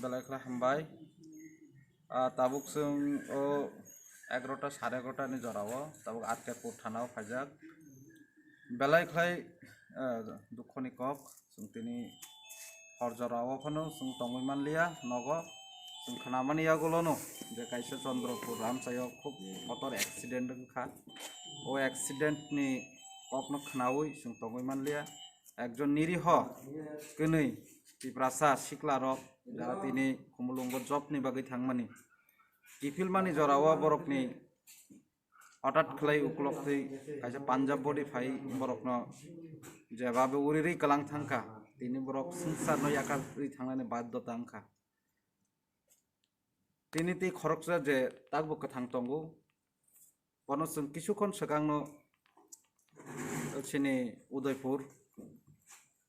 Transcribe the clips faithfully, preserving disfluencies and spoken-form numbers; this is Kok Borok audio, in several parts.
Belai khlai hambai. Ah, tabuk chwng o egarota, sare egarota ni jora o tabuk R K Pur thana o phaijak. Belai khlai, ah, dukho ni kok, chwng tini hor jora o phano chwng tongwi manliya nogo. Chwng khnamani yagulo no je kaisa Chandrapur Ramchai o khub motor accident wngkha. O accident ni kok no khnaui chwng tongwi manliya. Ekjon niriho kwnwi Tiprasa sikla rok jara tini Khumulwngo job ni bagwi thangmani. Kiphilmani jora o borokni hothat khlai uklok twi kaisa Punjab body phai borokno jebabe uri ri kwlang thangkha, tini borok swngcharno yakarwi thangnani baddhota wngkha. Tini tei khoroksa je takbo kwthang tongo, bono chwng kisu khon swkangno chini Udaipur,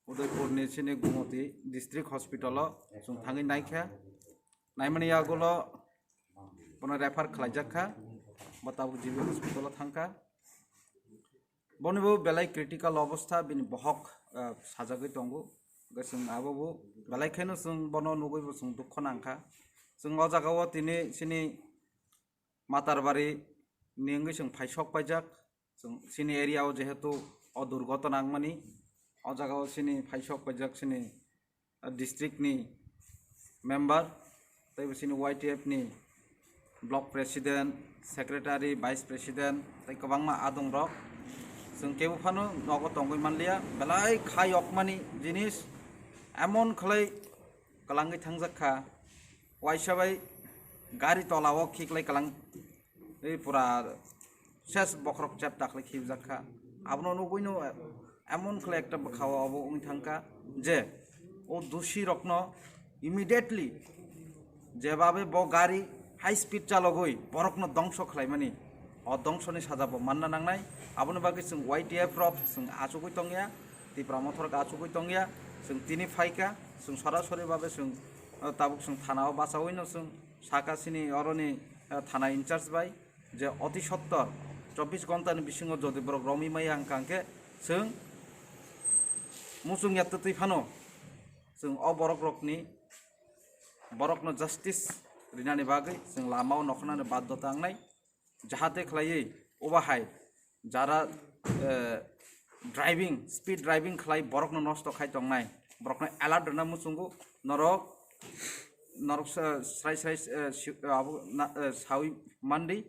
Udaipurni chini Gumoti District Hospital o chwng thangwi naikha. Naimani yagulo bono refer khlaijak kha, bo tabuk G B hospital o thangkha. Boni bo belai critical obostha, bini bohok, ah, sajagwi tongo. Hwnkhe chwng abo bo belai kheno chwng bono nugwi bo chwng dukho nangkha. Chwng o jaga o tini chini Matarbari ni wngwi chwng phaisok paijak. Chwng chini area o jehetu o durgotona wngmani, o jaga o chini phaisok paijak chini, ah, district ni member, tei bo chini Y T F ni block president, secretary, vice president, tei kwbangma adong rok. Chwng kebo phano nogo tongwi manliya, belai khai okmani jinis emon khlai kwlangwi thangjak kha, waisa bai gari tola o khiklai kwlang, tei pura ses bokhorok chep takhwlai khibjak kha. Abono nugwino emon khlai ekta bwkha o obo wng thang kha je o dusi rokno immediately jebabe bo gari high speed chalogwi borokno dongso khlaimani, o dongsoni saja bo manna nangnai. Aboni bagwi chwng Y T F rok chwng achugwi tongya, Tipra Motha rok achugwi tongya, chwng tini phaikha, chwng sorasori babe chwng, o, tabuk chwng thana o bachawino chwng saka chini oroni, o, thana in charge bai je oti sottor chobbish ghonta ni bisingo jodi borok romwi maya wngkha hwnkhe chwng muchung ya twtwi phano chwng o borok rokni, borokno justice rinani bagwi chwng lama o nokhnani baddhota wngnai, jahate khlaiwi obo hai jara, eh, driving, speed driving khlai borokno nosto khai tongnai, borokno alert rwna muchungo norok, norok sa-, srai srai, eh, si-, eh, abo na, eh, sawi mandi,